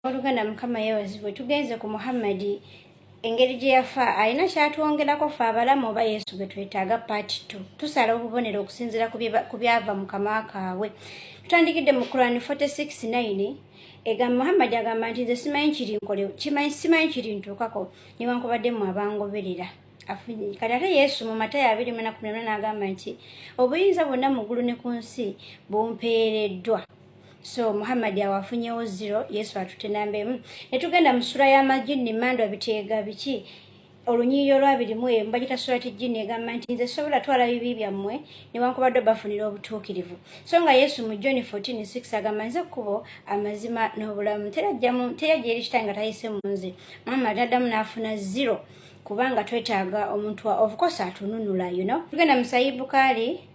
Oluganda, Mukama yeebazibwe. Tugenze ku Muhammadi, engeri gye yafa, alina kyatwongerako fe abalamu oba Yesu gwe twetaaga? Part 2. Tusala obubonero okusinziira ku byava mu kamwa kaabwe. Tutandikidde mu Quran 46:9. Egamba, Muhammadi agamba nti, "Nze simanyi kiri nkole, simanyi kiri ntuukako newankubadde mu abangoberera." Kati ate Yesu mu Matayo 24 n'agamba nti, "Obuyinza bwonna mu ggulu ne ku nsi bumpeereddwa." So Muhammadi awo afunyewo 0, Yesu atutte namba 1. Ne tugenda mu sura y'amajinni, mandwa biteega biki, olunyiriri olwabiri mu emu, bagita Surati Jjini. Egamba nti, "Nze sobola twala bibi byammwe newankubadde bafunira obutuukirivu." So nga Yesu mu John 14:6 agamba, "Nze kkubo, amazima n'obulamu, terajja eri Kitange nga tayise mu nze." Muhammad addamu n'afuna 0, kubanga twetaaga omuntu of course atununula. Tugenda mu Sahih Bukhari,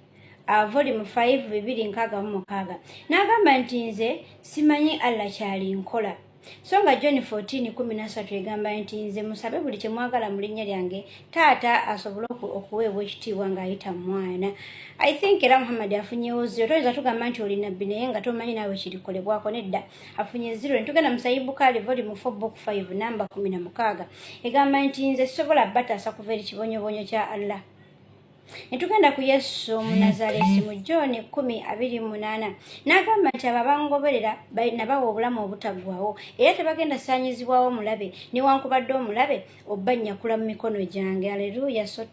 volume 5 266, n'agamba nti, "Nze simanyi Allah kyali nkola." So nga John 14:13 egamba nti, "Nze musabe buli kyemwagala mu linnya lyange, Taata asobole okuweebwa ekitiibwa ng'ayita mu mwana." I think era Muhammad afunyewo 0. Toyinza tugamba nti oli nabbi naye nga tomanyi naawe kirikolebwako. Nedda, afunye 0. Netugenda mu Sahih Bukhari, volume 4, book 5, namba 16, egamba nti, "Nze sobola bataasa kuva eri kibonyobonyo kya Allah." Netugenda ku Yesu Omunazalesi mu John 10:28, n'agamba nti, "Abo abangoberera nabawa obulamu obutaggwawo, era tebagenda saanyizibwawo omulabe, newankubadde omulabe obba nnyakula mu mikono gyange." Aleluya. So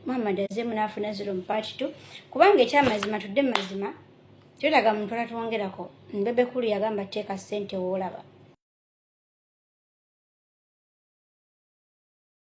Muhammad azeemu n'afuna 0 mu part 2, kubanga ekyamazima, tudde mu mazima, twetaaga muntu atatwongerako. Mbebekulu yagamba, "Teeka ssente woolaba."